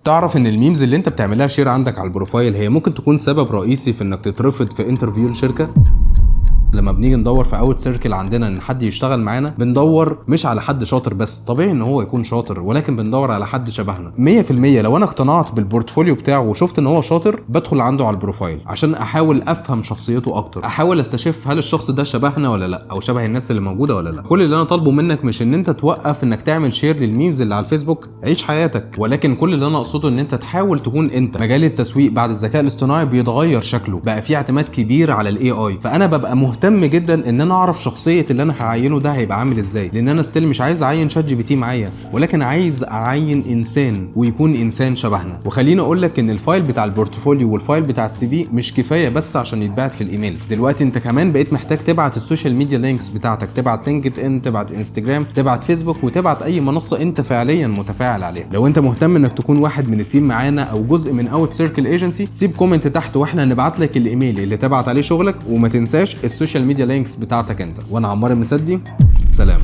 تعرف ان ال memes اللي انت بتعملها share عندك على ال profile هي ممكن تكون سبب رئيسي في انك تترفض في interview الشركه؟ لما بنيجي ندور في Out Circle عندنا ان حد يشتغل معانا، بندور مش على حد شاطر بس، طبيعي ان هو يكون شاطر، ولكن بندور على حد شبهنا 100%. لو انا اقتنعت بال portfolio بتاعه وشفت ان هو شاطر، بدخل عنده على ال profile عشان احاول افهم شخصيته اكتر، احاول استشف هل الشخص ده شبهنا ولا لا، او شبه الناس اللي موجودة ولا لا. كل اللي انا طالبه منك مش ان انت توقف انك تعمل share لل memes اللي على الفيسبوك، عيش حياتك، ولكن كل اللي انا اقصده ان انت تحاول تكون انت. مجال التسويق بعد الذكاء الاصطناعي بيتغير شكله، بقى في اعتماد كبير على ال AI، فانا ببقى مهتم جدا ان انا اعرف شخصية اللي انا هعينه ده هيبقى عامل ازاي، لان انا still مش عايز اعين ChatGPT معايا، ولكن عايز اعين انسان ويكون انسان شبهنا. وخليني اقول لك ان ال file بتاع ال portfolio وال file بتاع ال CV مش كفاية بس عشان يتبعت في الايميل. دلوقتي انت كمان بقيت محتاج تبعت ال social media links بتاعتك، تبعت LinkedIn، تبعت انستجرام، تبعت فيسبوك، وتبعت اي منصة انت فعليا متفاعل عليها. لو انت مهتم انك تكون واحد من ال team معانا او جزء من Out Circle Agency، سيب comment تحت واحنا هنبعت لك الايميل اللي تبعت عليه شغلك، وما تنساش ال social media links بتاعتك انت. وانا عمار المسدي، سلام.